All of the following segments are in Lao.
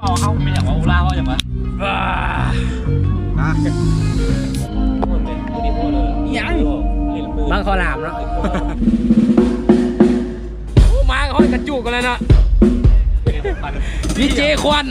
ເຮົາ ເຮົາແມ່ນຫຍັງວະ? ໂອລາເວົ້າຫຍັງວະ? ຫຍັງ? ບັງຂໍຫຼາມເນາະ. ໂອ້ ມາຮອດກະຈູກກັນແລ້ວເນາະ. ດີເຈຄວັນ.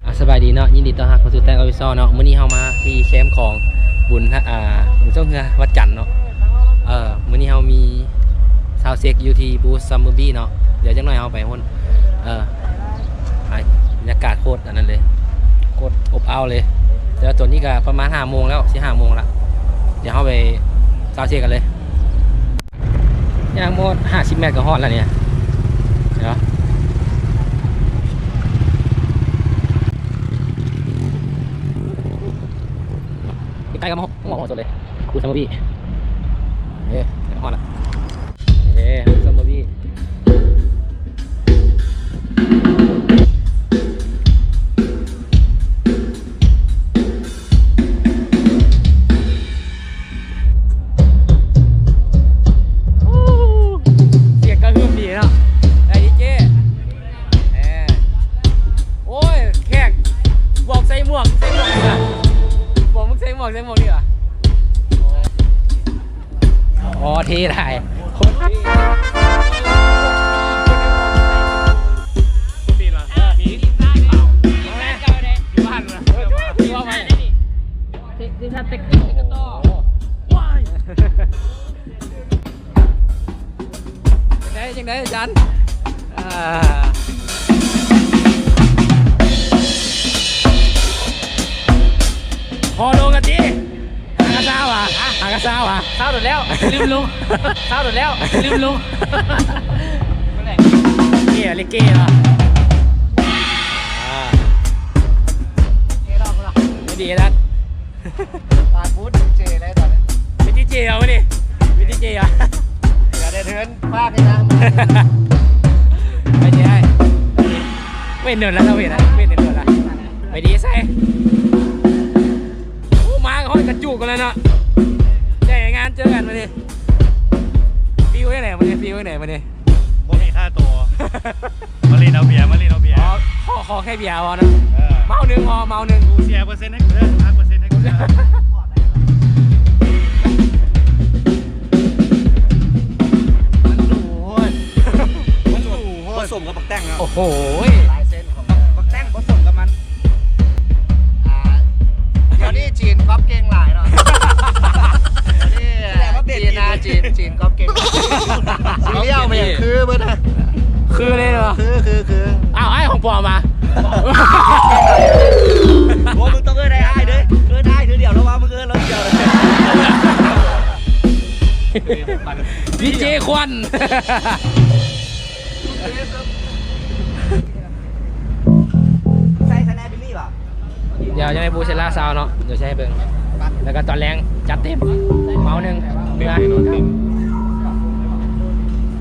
ອ່າ ສະບາຍດີເນາະ, ຍິນດີຕ້ອນຮັບເຂົ້າສູ່ແຕ້ມອອບຟິຊອລເນາະ. ມື້ນີ້ເຮົາມາທີ່ແຄມຂອງບຸນ ອ່າ ບຸນຊ່ວງເຮືອວັດຈັນເນາະ. ເອີ ມື້ນີ້ເຮົາມີຊາວເຊັກຢູ່ທີ່ບູດ Summer Bee ເນາະ. ດຽວຈັກໜ້ອຍເຮົາໄປພຸ້ນ. ເອີ ໄປ ບັນຍາກາດໂຄດອັນນັ້ນເລີຍ, ໂຄດອົບອ້າວເລີຍ. ແຕ່ວ່າຕອນນີ້ກະປະມານຫ້າໂມງແລ້ວ, ຊິຫ້າໂມງລະ. ດຽວເຮົາໄປຊາວເຊັກກັນເລີຍ. ຍ່າງໝົດຫ້າສິບແມັດກະຮອດລະນີ້. ເຫັນບໍ່? ໃກ້ໆ ກະມາຮອດ ມາຮອດສຸດເລີຍ. ກູ Summer Bee. ເອີ ຮອດລະ. ເອີ Summer Bee. ສຽງກະຫຶ່ມດີເນາະ. ໄດ້ດີເຈ. ເອີ ໂອ້ຍ ແຂກ ບອກໃສ່ໝວກ ໃສ່ໝວກດີກວ່າ. ບອກມຶງໃສ່ໝວກ ໃສ່ໝວກດີກວ່າ. ອໍ ເທ່ຫຼາຍ ໂຄດເທ່. ຈັ່ງໃດ ຈັ່ງໃດອາຈານ? ອ່າ ຂໍລົງກະຕິ. ຫາກະຊາວຫວາ? ຫາກະຊາວຫວາ? ຊາວໂດນແລ້ວ ລືມລົງ. ຊາວໂດນແລ້ວ ລືມລົງ. ເກເກເນາະ. ອ່າ ດີນະ. ປານບູດເຈໄດ້ຕອນນີ້ ເປັນດີເຈເອົາມື້ນີ້ ເປັນດີເຈເອົາ. ຢ່າໄດ້ເທີນພາກໃຫ້ນຳ ໄປດີໄອ້. ເວັນເດີນລະ ເວັນເດີນລະ ໄປດີໃສ່. ໂອ້ ມາຮອດກະຈູກກັນແລ້ວເນາະ. ແຕ່ງານເຈີກັນມື້ນີ້. ຟີວຈັ່ງໃດມື້ນີ້? ຟີວຈັ່ງໃດມື້ນີ້? ບໍ່ມີຄ່າໂຕ. ມາຫຼິ້ນເອົາເບຍ ມາຫຼິ້ນເອົາເບຍ. ອໍ ຂໍ ຂໍແຄ່ເບຍພໍເນາະ. ເອີ ເມົ້າໜຶ່ງພໍ ເມົ້າໜຶ່ງ. ກູເສຍເປີເຊັນໃຫ້ກູເດີ ຫັກເປີເຊັນໃຫ້ກູເດີ. ມັນດູໂພດ ມັນດູໂພດ. ບໍ່ສົມກັບບັກແຕ່ງເນາະ. ໂອ້ໂຫ ລາຍເຊັນຂອງບັກແຕ່ງບໍ່ສົມກັບມັນ. ອ່າ ດຽວນີ້ຈີນກັອບເກັ່ງຫຼາຍເນາະ. ດຽວນີ້ ແສດງວ່າເປັນ ຈີນນະ ຈີນ ຈີນກັອບເກັ່ງ. ຊີຣຽວແມ່ງຄືເບິດນະ. ຄືເລີຍເນາະ. ຄື ຄື ຄື. ອ້າວ ອ້າຍ ຂອງປອມຫວາ? ໂອ້ ມຶງຕ້ອງເອີ້ນອ້າຍເດີ ເອີ້ນອ້າຍເທື່ອດຽວ ລະວ່າມຶງເອີ້ນລາວດຽວ. ດີເຈຄວັນ. ໃສ່ສະແນບບິລລີ້ບໍ່? ດຽວຈະໃຫ້ບູເຊລາຊາວເນາະ ດຽວຊິໃຫ້ເບິ່ງ. ແລ້ວກະຕອນແລງຈັດເຕັມ ເມົ້າໜຶ່ງ ເມືອ.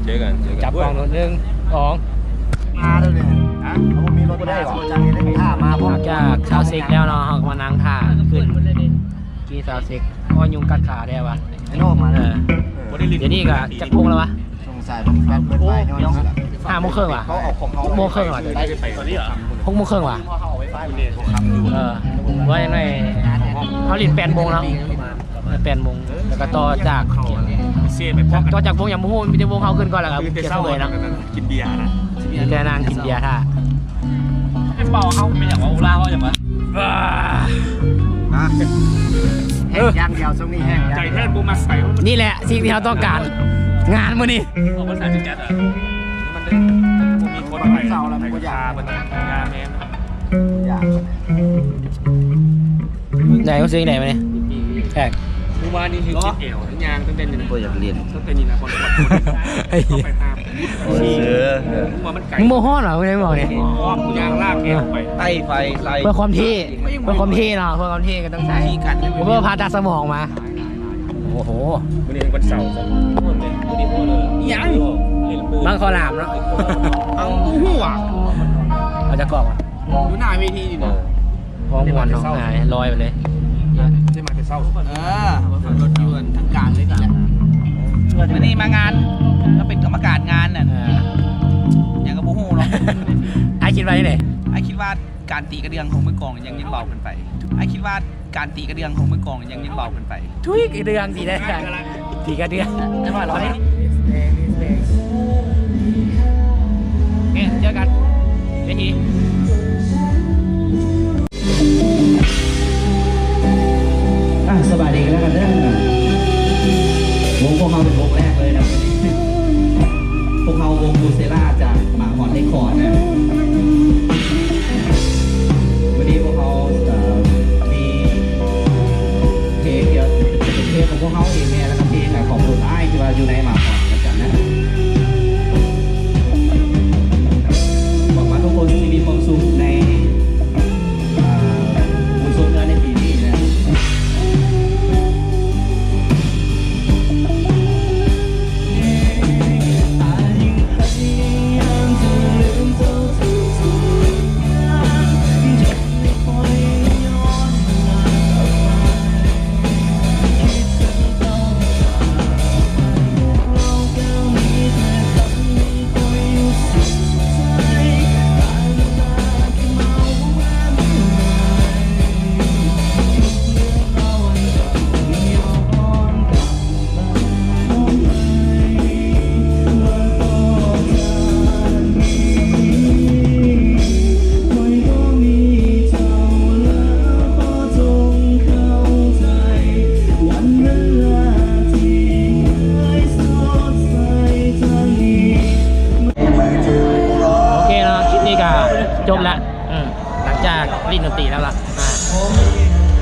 ເຈີກັນ ເຈີກັນ. ຈັບກ້ອງໜຶ່ງ ສອງ ມາແລ້ວນີ້. ຮະ? ເຮົາບໍ່ມີລົດໄດ້ຫວາ? ຖ້າມາ ຫຼັງຈາກຊາວເຊັກແລ້ວເນາະ ເຮົາກະມານັ່ງຖ້າຂຶ້ນ. ກີ້ສາວເຊັກ ໂອ້ຍ ຍຸງກັດຂາແທ້ຫວາ. ໄອ້ໂນມາແລ້ວ. ເອີ ດຽວນີ້ກະຈັກໂມງແລ້ວຫວາ? ສົງໄສມັນແບດເບິດໄປຍ້ອນ ຫ້າໂມງເຄິ່ງຫວາ? ຫົກໂມງເຄິ່ງຫວາ? ຫົກໂມງເຄິ່ງຫວາ? ເອີ ວ່າຈັ່ງໃດ ເຮົາຫຼິ້ນແປດໂມງເນາະ ແປດໂມງ ແລ້ວກະຕໍ່ຈາກ ຕໍ່ຈາກວົງຫຍັງບໍ່ຮູ້ ມີແຕ່ວົງເຮົາຂຶ້ນກ່ອນ ແລ້ວກະເກັບເງິນເນາະ. ກິນເບຍນະ ມີແຕ່ນັ່ງກິນເບຍຖ້າ. ເປົ່າເຮົາເປັນຫຍັງວະ? ໂອລາເວົ້າຫຍັງວະ? ແຫ້ງຢ່າງດຽວ ຊ່ວງນີ້ແຫ້ງຢ່າງດຽວ. ໃຈແທ້ບໍ່ມັກໃສ່. ນີ້ແຫຼະສິ່ງທີ່ເຮົາຕ້ອງການ ງານມື້ນີ້. ອອກພາສາຈັດ ມັນບໍ່ມີຄົນໄປເສົາແລ້ວ ມັນບໍ່ຢາກ ຢາແມ່ນ ຢາກ. ໄດ້ ຮູ້ສຶກຈັ່ງໃດມື້ນີ້? ແຂກ ມື້ວານນີ້ເຮັດເຈັບແອວ ຍ່າງຕັ້ງແຕ່ນີ້ນະ ບໍ່ຢາກຫຼິ້ນ ຕັ້ງແຕ່ນີ້ນະ ບ່ອນປວດ ໄອ້ ເຂົ້າໄປຫາ ເອີ ວ່າມັນໄກ ມຶງບໍ່ຮ້ອນຫວາ? ບໍ່ໄດ້ບອກນີ້ ອ້ອມ ຍ່າງລາກແອວໄປ ໄຕ້ໄຟໃສ່ ເພື່ອຄວາມເທ່ ເພື່ອຄວາມເທ່ເນາະ ເພື່ອຄວາມເທ່ກໍຕ້ອງໃສ່ ເພື່ອຜ່າຕັດສະໝອງມາ. ໂອ້ໂຫ ມື້ນີ້ວັນເສົາຊະ ຫຍັງ ບັງຄໍລາມເນາະ ເອົາ ບໍ່ຮູ້ຫວາ ເອົາຈັກກ້ອງຫວາ? ຢູ່ໜ້າເວທີນີ້ນະ ເອີ ຮ້ອງມ່ວນເນາະ ລອຍໄປເລີຍ ຈະມາແຕ່ເຊົ້າ ເອີ ມາຂັບລົດຢູ່ທາງການເລີຍນີ້ແຫຼະ ມື້ນີ້ມາງານ ກໍເປັນກຳມະການງານນັ້ນ ເອີ ຫຍັງກໍບໍ່ຮູ້ເນາະ. ອ້າຍຄິດວ່າຈັ່ງໃດ? ອ້າຍຄິດວ່າການຕີກະເດື່ອງຂອງມືກອງຍັງ ຍັງເບົາເກີນໄປ ອ້າຍຄິດວ່າການຕີກະເດື່ອງຂອງມືກອງຍັງ ຍັງເບົາເກີນໄປ. ທຸຍ ກະເດື່ອງ ຕີໄດ້ ຕີກະເດື່ອງ ໂອເຄ ເຈີກັນເວທີ. ອ່ະ ສະບາຍດີກັນແລ້ວກັນເດີ ວົງພວກເຮົາເປັນວົງແລກເລີຍນະ ພວກເຮົາວົງ Lucella ຈາກ ໝາກຫອນ Record ນະ. ມື້ນີ້ພວກເຮົາ ເອີ ມີເພງ ເອີ ເປັນເພງຂອງພວກເຮົາເອງແດ່ ແລ້ວກໍເພງຂອງຄົນອ້າຍທີ່ວ່າຢູ່ໃນໝາກຫອນນຳກັນນະ. ຫວັງວ່າທຸກຄົນຈະມີຄວາມສຸກໃນ ອ່າ ບຸນຊົງເຮືອໃນປີນີ້ນະ. ໂອເຄເນາະ ຄລິບນີ້ກໍຈົບລະ ອືມ ຫຼັງຈາກຫຼິ້ນດົນຕີແລ້ວລະ ອ່າ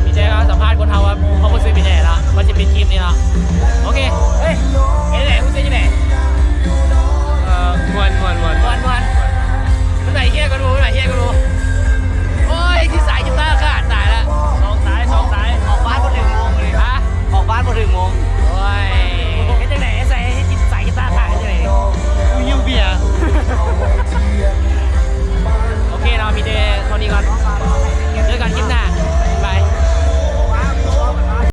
ມີແຕ່ວ່າສຳພາດຄົນເຖົ້າວ່າເຂົາບໍ່ຊື້ເປັນແດ່ເນາະ ວ່າຊິປິດຄລິບນີ້ເນາະ. ໂອເຄ ເຮີ້ຍ ເປັນຈັ່ງໃດ ຮູ້ສຶກຈັ່ງໃດ?